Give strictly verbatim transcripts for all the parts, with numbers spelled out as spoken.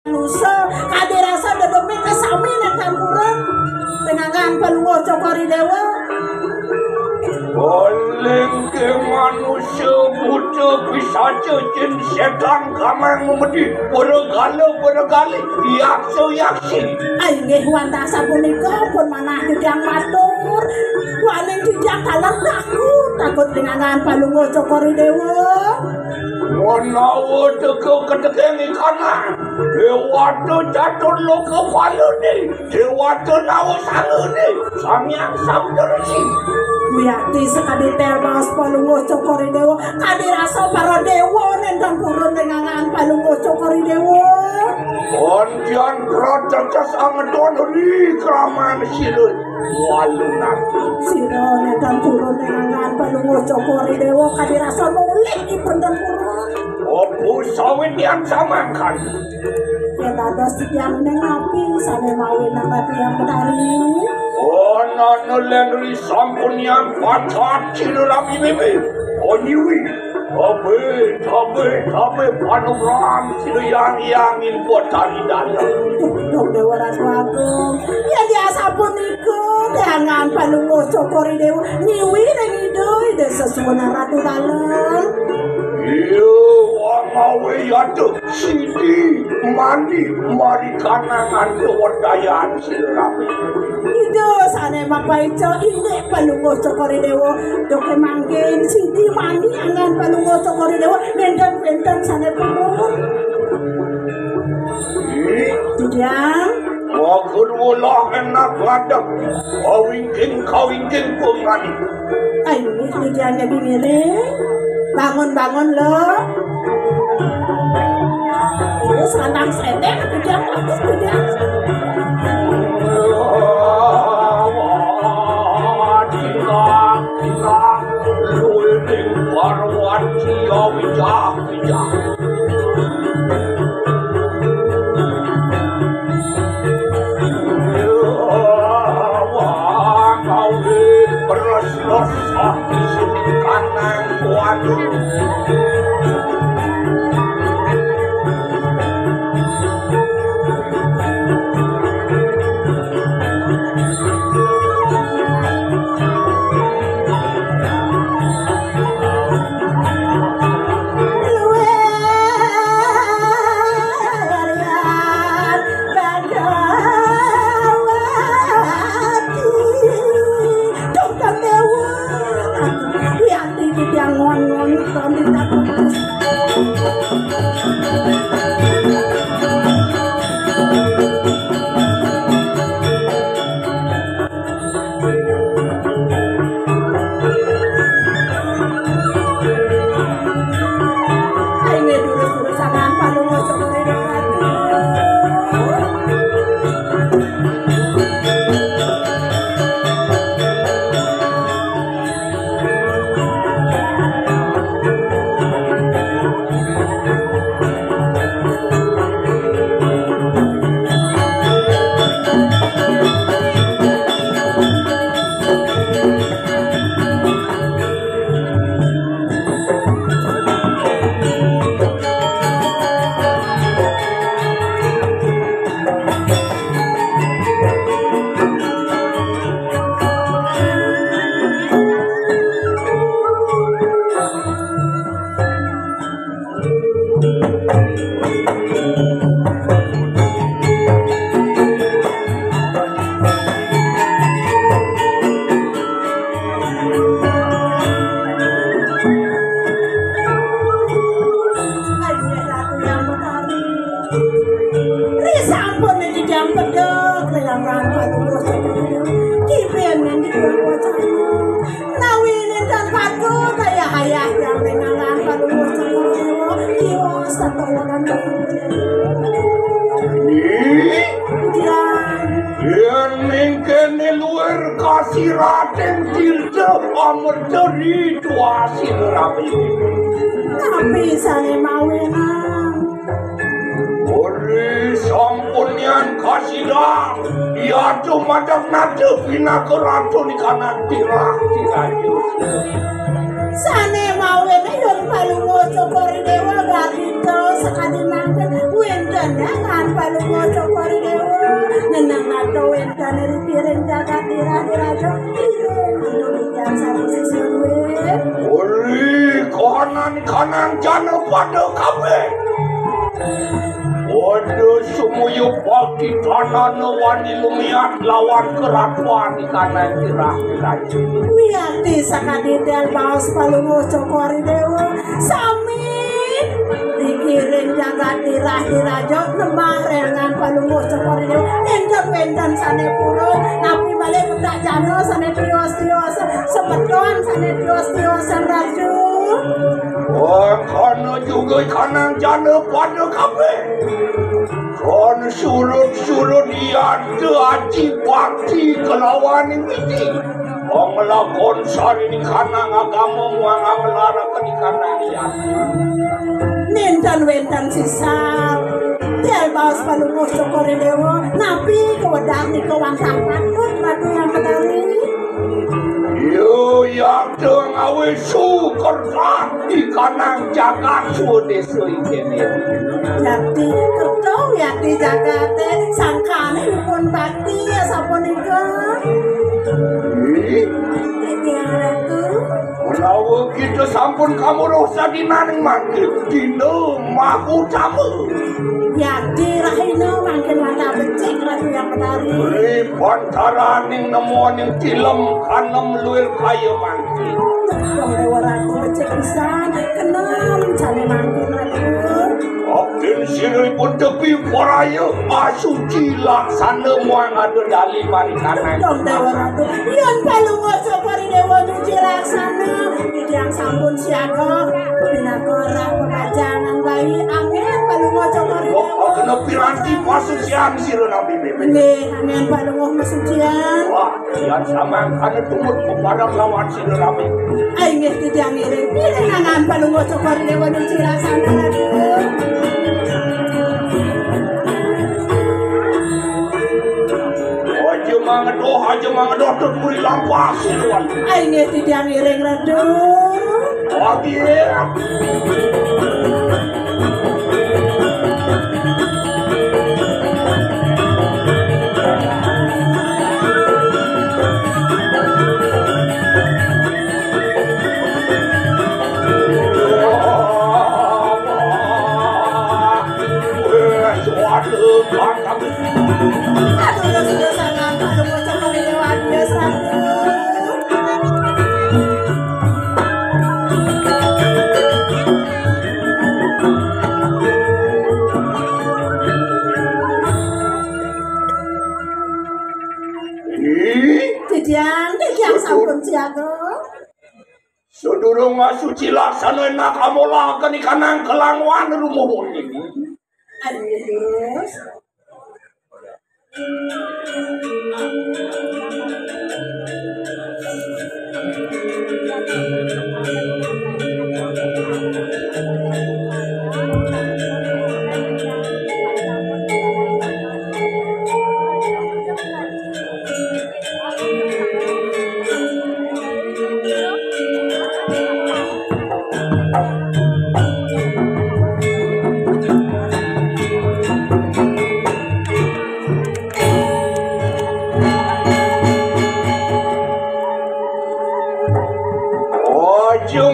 Manusa, kadi rasa dedeme kasami nang tampurun. Ring anggan Palungguh Cokor I Dewa. Olingke manusa, buta pisaca, jin setan, kamang memedi, bergala bergali, yaksa yaksi. Inggih wantah sapunika pun manah titiang matur. Duaning titiang taler takut, takut ring anggan Palungguh Cokor I Dewa. Menawa teka ketekeng ikanan, dewata catur loka palane, dewata nawa sangane, Sang Hyang Sabda Resi. Wiakti sakadi tel baos Palungguh Cokor I Dewa, kadi rasa para dewa nenten purun ring anggan Palungguh Cokor I Dewa. Antian pratetes angedon ri kraman sila. Walunat. Sira nenten purun ring anggan Palungguh Cokor I Dewa, kadi rasa mulih ipun ten purun. Apa sawit yang samakan? Yen dados titiang ning napi sane mawi nang Ratu Hyang Betari? Oh, nana len ri sampun yang pacat sira rabi bibi. Oh, nyiwi. Tabe, tabe, tabe, panugrahan sira yang, yang impot dari dalam. Duh, duh, Dewa Ratu Agung. Yen diasapunika, ring anggan Palungguh Cokor I Dewa, nyiwi ring Ida, Ida sesuunan Ratu Dalem. Iya, wong awe yata, sidi mandi, mari kanangan kewedayaan sira rabi. Ida sane mapaica indik Palungguh Cokor I Dewa, duke mangkin sidi mandi anggan Palungguh Cokor I Dewa, nenten-nenten sane purun. Ih, Titiang. Wagun ulah enak ladek. Kawingking, kawingking pun mandi. Ayo, Titiang jadi ngiring. Bangun, bangun, lo. Terus rantang sedek, Titiang, bagus, Titiang. Luwih ning Parwati, ya, wijah. Ri sampun niki jam pedhek, lelangan patulus. Kipen niki wacana. Nawi nenten patut, ayah-ayah yang lelangan patulus. Kiwa satoran. Ih, ya. Yen mengkene luwih kasirating tirta amerta rituasi rabi. Tapi sane mawenang. Ori sampun yan kasidah, yatu madak nata pinaka ratu nikanan tirah tiraju. Sane mawenang yen palungguh Cokor I Dewa garita sakadi mangken. Wénten ya kan Palungguh Cokor I Déwa, ngeneng nata wénten ring piring jagat tirah diraja. Anu widian sareng sisihé. Uli kahanan kanang jana pada kabéh. Pada semaya pati tanana wani lumiat lawan keratuan di kanang tirah diraja. Wiakti sakadi tiang baos Palungguh Cokor I Déwa, sami dikiring jagat tirah diraja nembah réngan Palungguh Cokor I Déwa. Nénten wénten sané purun, napi malih bedak jana sané tios-tios, semeton sané tios-tiosan raju. Wah, kana juga kanang jana pada kabéh. Kon surut-surut iya aji bakti kelawan widi. Wong lakon sari ning kanang agama muang ngelar ning kanang liyan. Nénten wénten sisau. Tiang baos Palungguh Cokor I Déwa, napi kawedar nika wantah patut Ratu Hyang Betari? Yo, yakti ngawé sukerta di kanang jagat swadésa kéné. Yakti kerta, yakti jagaté, sangkaning pun bakti asapunika. Ih. Titiang Ratu. Menawa kita sampun kamuruh sadinaning mangké, dina mahutama. Yakti rahina mangkin wantah becik Ratu Hyang Betari. Ri pantaraning nemoning tilem kanem luir kaya mangké. Wong Déwa Ratu becik pisan, kenem jani mangkin Ratu. Abdin siripun tepi paraya asuci laksana muang ada dali marikanan. Dong Déwa Ratu, yén Palungguh Cokor I Déwa nyuci laksana, titiang sampun siaga pinaka rah pepajangan bayi. Amin Palungguh Cokor I Déwa. Kena piranti pasucian sira nabi bébé. Nggih, amin Palungguh pasucian. Wah, yan samangkana tumut pepadang lawan sira nabi. Ai nggih titiang ngiring. Ngiring nangan Palungguh Cokor I Déwa nyuci laksana Ratu. Aja mangedoh, aja mangedoh, tut muri lampas, Tuan. Ai nggih titiang ngiring Ratu. Lagi. Aduh, sudah sangat, aduh, bocah kami lewat dia seratus. Ih, titiang, titiang sampun siaga. Sadurung ngasuci laksana nak amolahaken ikanang kelangwan rumuhun niki. Ayo, Yus. Aja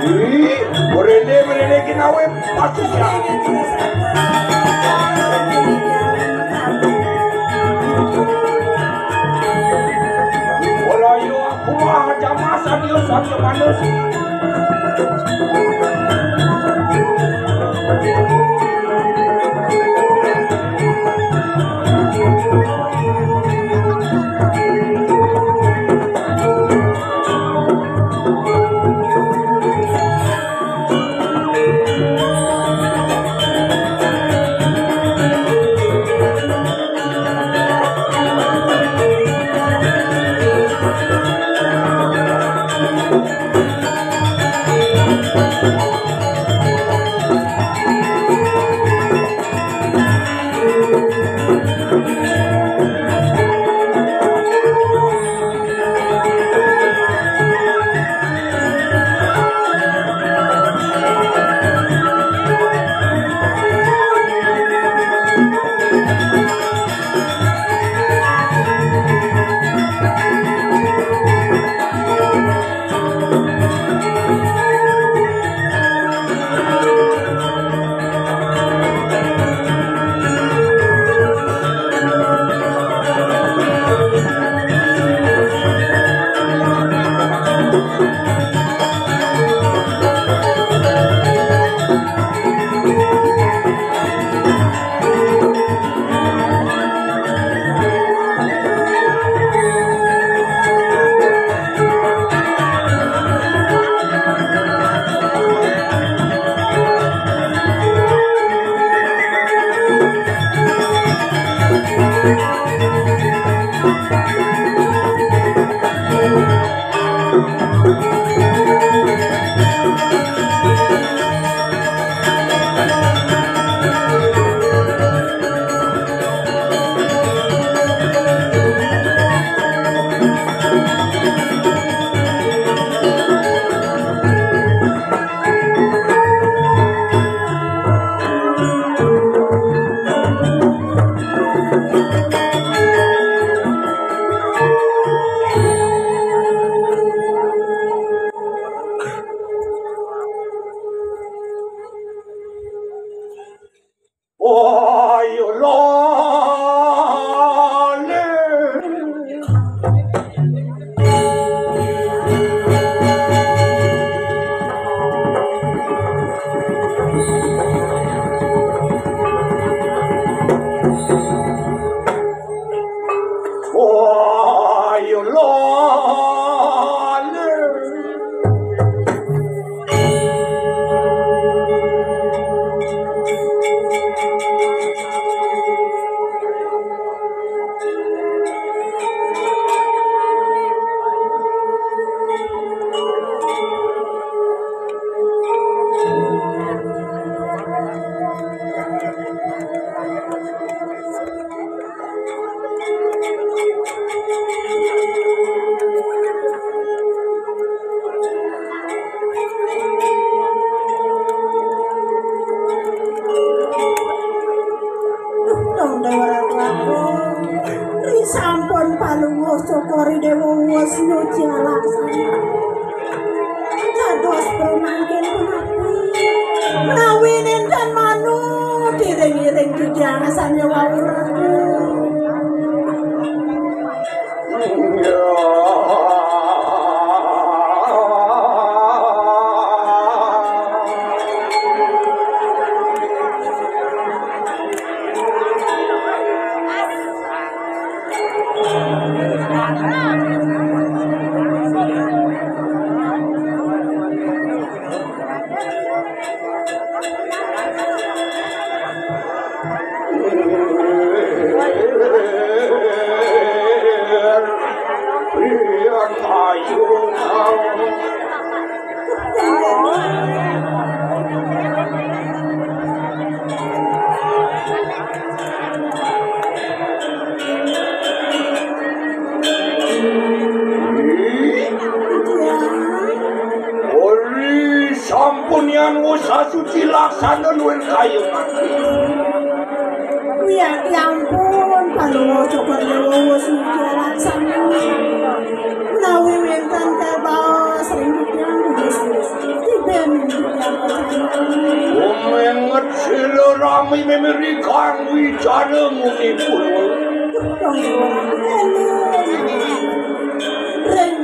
Ih, berene, berene kinawe pati ya. Wala yo aku aja masa dia saja manus. Duh, dong, Dewa Ratu Agung. Ri sampun palungguh cokori Dewa wus nyuci alaksana. Dados pramangkin punapi. Menawi nenten manut iring-iring titiang sami wau. Ori sampun yan wus asuci laksana nuwun kayun. Wiyati ampun, Palungguh Cokor Dewa wus suci laksana. Menawi wenten kabaos ring titiang, wus, wus. Tiben ring titiang. Umenget sila rami mimiri kang wicara munipun. Ring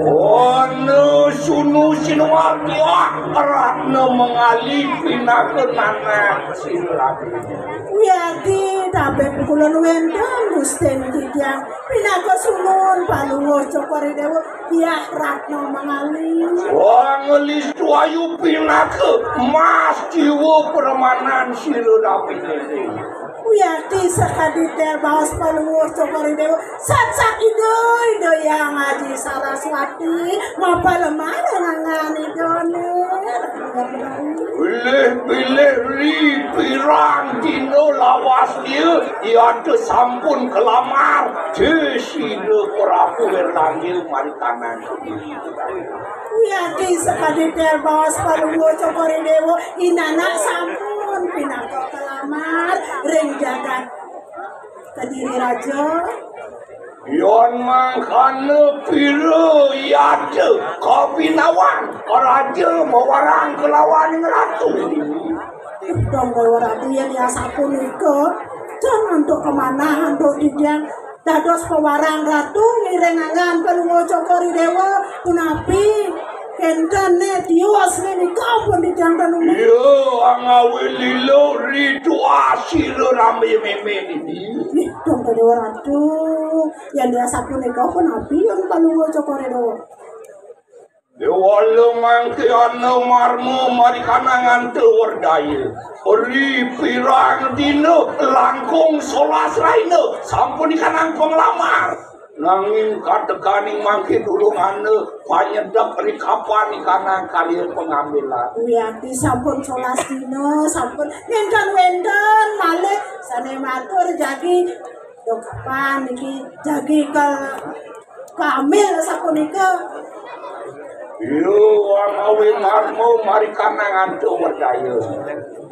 Ana sunu sinuarti, ah, Ratna Mangali pinaka nanak sira. Wiyati, tabek kula nuwenten, Gusti titiang. Pinaka sunun Palungguh Cokor Dewa, Diah Ratna Mangali. Wangelistu ayu pinaka mas jiwa pramanan sira rabi. Wiyati sakadi té baos Palungguh Cokor Dewa, sat sak Ida, Ida Hyang Aji Saraswati, mapalemah ngangani done. Bilih-bilih ri pirang dina lawas dia, yata sampun kalamar, Jesina Prabu Wirlangga marikanang. Wiyati sakadi té baos Palungguh Cokor Dewa, inana sampun pinaka kalamar ring jagat Kediri Raja. Yan mangkana pira yata kabinawan raja mawarang kalawaning ratu. Dong Dewa Ratu, yén asapunika, jan antuk kamanah antuk titiang dados pawarang ratu ngiring anggan Palungguh Cokor Dewa, punapi kénten né tios nika pun titiang tanumi. Iya, angawi lila ritual sira ramé mémé niki. Ih, dong Dewa Ratu, yén asapunika punapi ring Palungguh Cokor Dewa. Déwala mangké ana marma marikanang antuk werdaya. Ri pirang dina langkung solas rahina sampun ikanang panglamar. Nanging kateganing mangké durung ana panyedek ri kapan ikanang karya pangambilan. Wiyati sampun solas dina, sampun nénten wénten malih sané matur jagi. Duh, kapan niki jagi ka-, kamil sapunika? Iya, angawi marma marikanang antuk werdaya.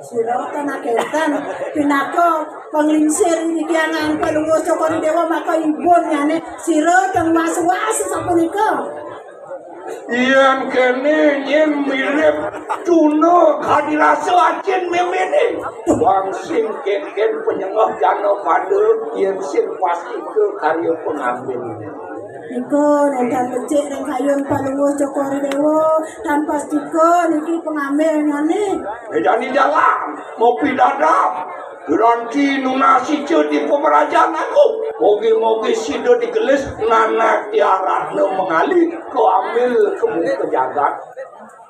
Sira tan akénten pinaka panglingsir niki angan Palungguh Cokor Dewa maka ibun nyané sira tan was-was sapunika. Yén kéné nyén mirip tuna kadi rasa acin méméné. Wang sing kénkén panyengeh jana pada, yén sing pastika karya pangambil. Nika nénten becik ring kayun Palungguh Cokor Dewa, tan pastika niki pangambilnyané. Jani jalan, mapidadab. Piranti nunas ica di pamrajan aku. Mogi-mogi sida digelis nanak Diah Ratna Mangali, kaambil ka muka jagat.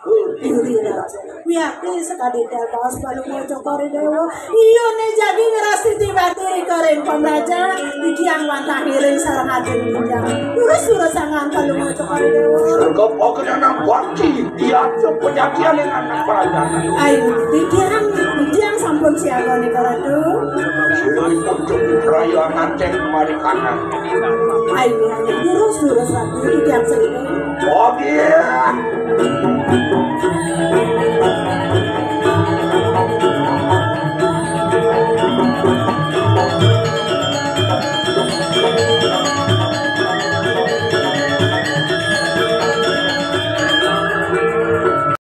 Wiyati sakadi té baos Palungguh Cokor Dewa. Iya né jagi ngrastiti bakti ring pamrajan, titiang wantah ngiring sareng atin titiang. Durus-durus anggan Palungguh Cokor Dewa. Sregep pakenanang bakti. Iya, pejatian ing anak pelajaran. Ai, titiang, titiang sampun siaga nika, Ratu. Siripun cukup raya ngantén marikanan. Ai, durus, durus, Ratu, titiang siripun. Oke.